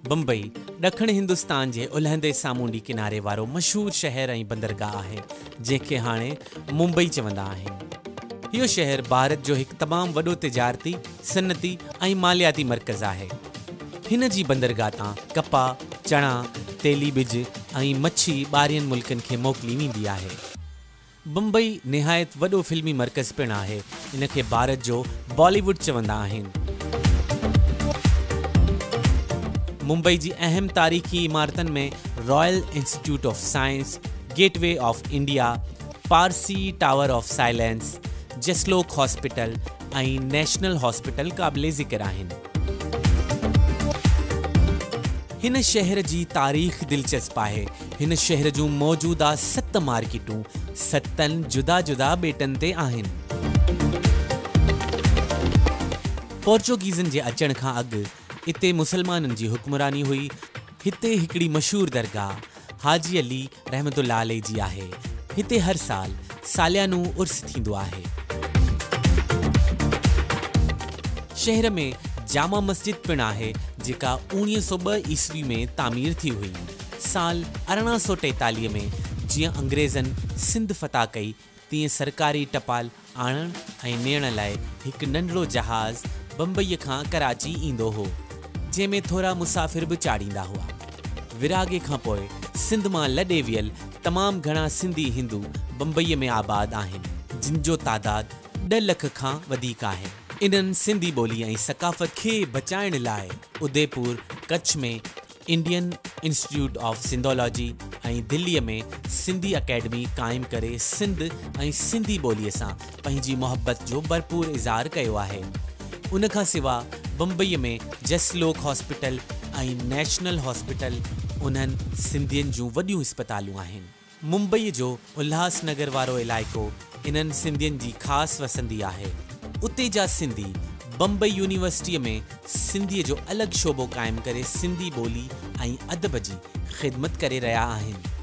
بمبئي ڏکڻ هندستان جي الهندي سامونڊي ڪناري وارو مشهور شهر ۽ بندرگاهه آهي، جنهن کي هاڻي ممبئي چوندا آهن. اهو شهر ڀارت جو هڪ تمام وڏو تجارتي، صنعتي ۽ مالياتي مرڪز آهي. هن جي بندرگاهه تان ڪپاهه، چڻا، تيلي ٻج ۽ مڇي ٻاهرين ملڪن کي موڪلي ويندي آهي. بمبئي نهايت وڏو فلمي مرڪز پڻ آهي. ان کي ڀارت جو بالي ووڊ چوندا آهن. ممبئي جي اهم تاريخي عمارتن ۾ royal institute of science, gateway of India, Parsi tower of silence, Jaslok hospital ۽ national hospital قابل ذڪر آهن. هن شهر جي تاريخ دلچسپ آهي. هن شهر جون موجوده ست مارڪيٽون ستن جدا جدا ٻيٽن تي آهن. پورچوگيزن جي اچڻ کان اڳ اتي مسلمانن جي حڪمراني هئي. هتي هڪڙي مشهور درگاهه حاجي علي رحمة الله عليه جي آهي. هتي هر سال ساليانو عرس ٿيندو آهي. شهر ۾ جامع مسجد پڻ آهي جيڪا 1902 عيسوي ۾ تعمير ٿي هئي. سال 1843 ۾ جيئن انگريزن سنڌ فتح ڪئي تيئن سرڪاري ٽپال آڻڻ ۽ نيڻ لاء هڪ ننڍڙو جهاز بمبئيء کان ڪراچي ايندو هو، جنهن ۾ ٿورا مسافر به چاڙهيندا هئا. ورهاڱي کان پوء سنڌ مان لڏي ويل تمام گهڻا سنڌي هندو بمبئيء ۾ آباد آهن، جن جو تعداد ڏهه لک کان وڌيڪ آهي. انهن سنڌي ٻولي ۽ ثقافت کي بچائڻ لاء اديپور، ڪڇ ۾ انڊين انسٽيٽيوٽ آف سنڌالاجي ۽ دهليء ۾ سنڌي اڪيڊمي قائم ڪري سنڌ ۽ سنڌي ٻوليء سان پنهنجي محبت جو ڀرپور اظهار ڪيو آهي. ان کان سوا بمبئيء ۾ جسلوڪ هاسپيٽل ۽ نيشنل هاسپيٽل انهن سنڌين جون وڏيون اسپتالون آهن. ممبئيء جو الهاس نگر وارو علائقو انهن سنڌين جي خاص وسندي آهي. اتي جا سنڌي بمبئي يونيورسٽيء ۾ سنڌيء جو الڳ شعبو قائم ڪري سنڌي ٻولي ۽ ادب جي خدمت ڪري رهيا آهن.